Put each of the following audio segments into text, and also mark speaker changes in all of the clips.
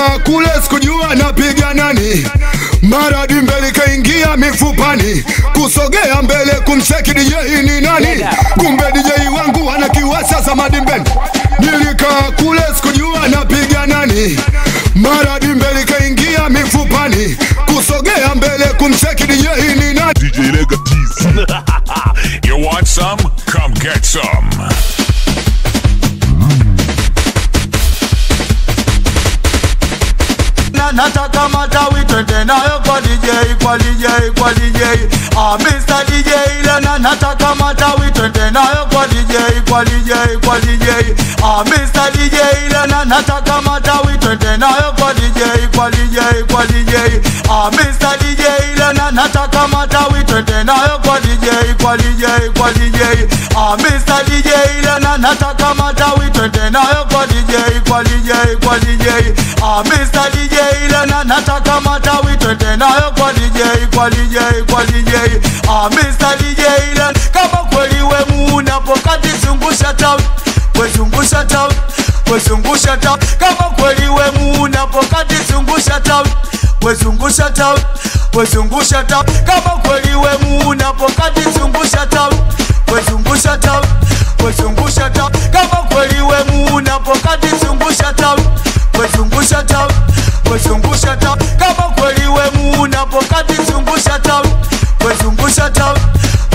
Speaker 1: Nilikaa kule sikujua napiga nani, mara dimbeli kaingia mifupani, kusogea mbele kumcheki DJ ni nani, kumbe DJ wangu ana kiwasha za madimbeni. Nilikaa kule sikujua napiga nani, mara dimbeli kaingia mifupani, kusogea mbele kumcheki DJ ni nani.
Speaker 2: DJ Lega TZ.
Speaker 3: You want some? Come get some.
Speaker 4: Nataka matawi twende nayo kwa DJ, kwa DJ, kwa DJ. Ah, Mr. DJ lena nataka matawi twende nayo kwa DJ, kwa DJ, kwa DJ. Ah, Mr. DJ lena nataka matawi twende nayo kwa DJ, kwa DJ, kwa DJ. Ah, Mr. DJ lena nataka matawi twende nayo kwa DJ, kwa DJ, kwa DJ. Ah, Mr. DJ lena nataka matawi twende nayo kwa DJ, kwa DJ, kwa DJ. Ah, Mr. DJ lena nataka matawi twende nayo kwa DJ, kwa DJ, kwa DJ. Ah, Mr. DJ lena kama kweli we muuna pokati zungusha tawi, we zungusha tawi, we zungusha tawi. Kama kweli we muuna pokati zungusha tawi, we zungusha tawi, we zungusha tawi. Kama kweli we muuna pokati zungusha tawi, we zungusha tawi, we zungusha tawi. Kama kweli we muuna pokati zungusha tawi, we zungusha tawi, we zungusha tawi. Kama kweli we muuna pokati zungusha tawi, we zungusha tawi,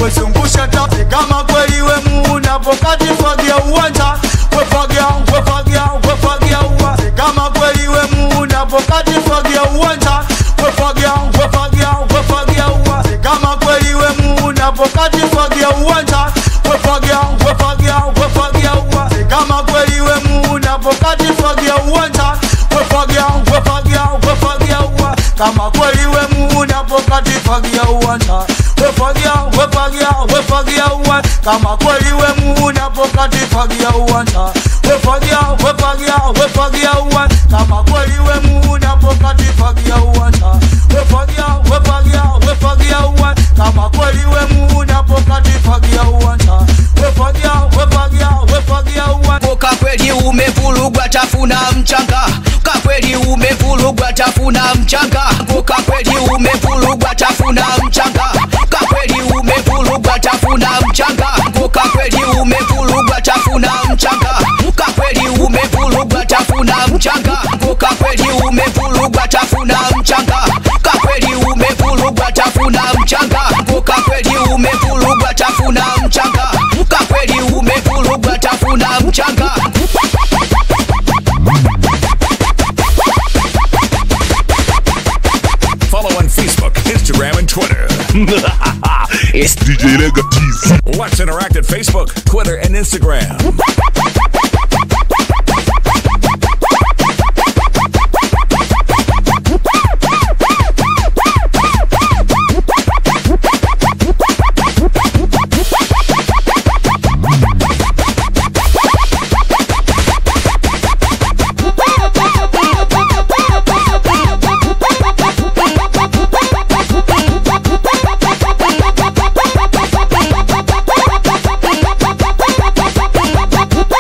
Speaker 4: we zungusha tawi. Kama kweli we muuna pokati fagia uwanja, we fagia, we fagia, we fagia uwanja. Kama kweli we muuna pokati fagia uwanja, we fagia, we fagia, we fagia uwanja. Kama kweli we muuna pokati fagia uwanja, we fagia, we fagia, we fagia uwanja. Kama kweli we muuna pokati fagia uwanja, we fagia, we fagia, we fagia uwanja. Kama kweli we muuna pokati fagia uwanja, we fagia, we fagia, we fagia uwanja. Kama kweli we muuna pokati fagia uwanja, we fagia, we fagia, we fagia uwanja. Kama kweli we muuna pokati fagia uwanja, we fagia, we fagia, we fagia uwanja. Kama kweli we muuna pokati fagia uwanja, we fagia, we fagia, we fagia uwanja.
Speaker 5: Kwa kweli umevurugwa tafuna mchanga, kwa kweli umevurugwa tafuna mchanga, kwa kweli umevurugwa tafuna mchanga, kwa kweli umevurugwa tafuna mchanga, kwa kweli umevurugwa tafuna mchanga, kwa kweli umevurugwa tafuna mchanga, kwa kweli umevurugwa tafuna mchanga, kwa kweli umevurugwa tafuna mchanga, kwa kweli umevurugwa tafuna mchanga, kwa kweli umevurugwa tafuna mchanga.
Speaker 3: Follow on Facebook, Instagram, and Twitter.
Speaker 2: It's DJ Lega TZ.
Speaker 3: Let's interact at Facebook, Twitter, and Instagram.
Speaker 5: What?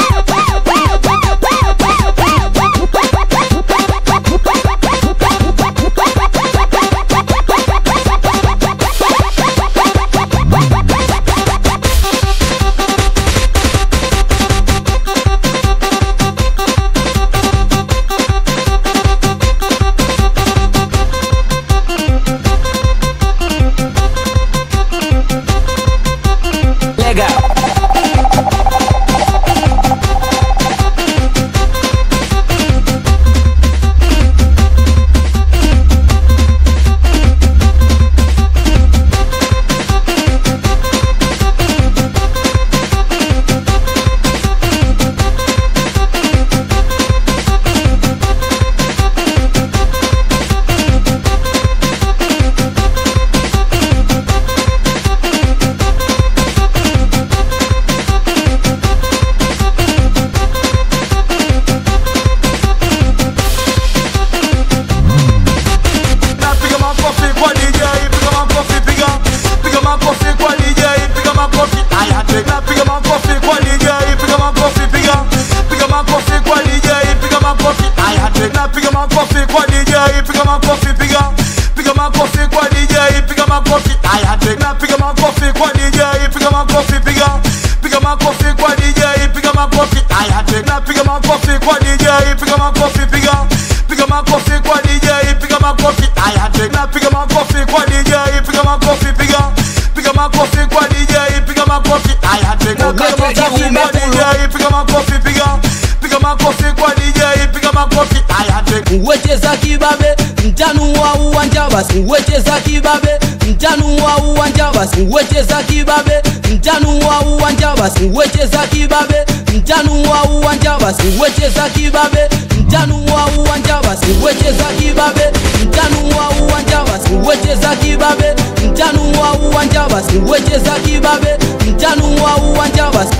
Speaker 5: Uwecheza kibabe, mtanu wa uwanja basi. Uwecheza kibabe, mtanu wa uwanja basi. Uwecheza kibabe, mtanu wa uwanja basi. Uwecheza kibabe, mtanu wa uwanja basi. Uwecheza kibabe, mtanu wa uwanja basi. Uwecheza kibabe, mtanu wa uwanja basi. Uwecheza kibabe, mtanu wa uwanja basi. Uwecheza kibabe, mtanu wa uwanja basi.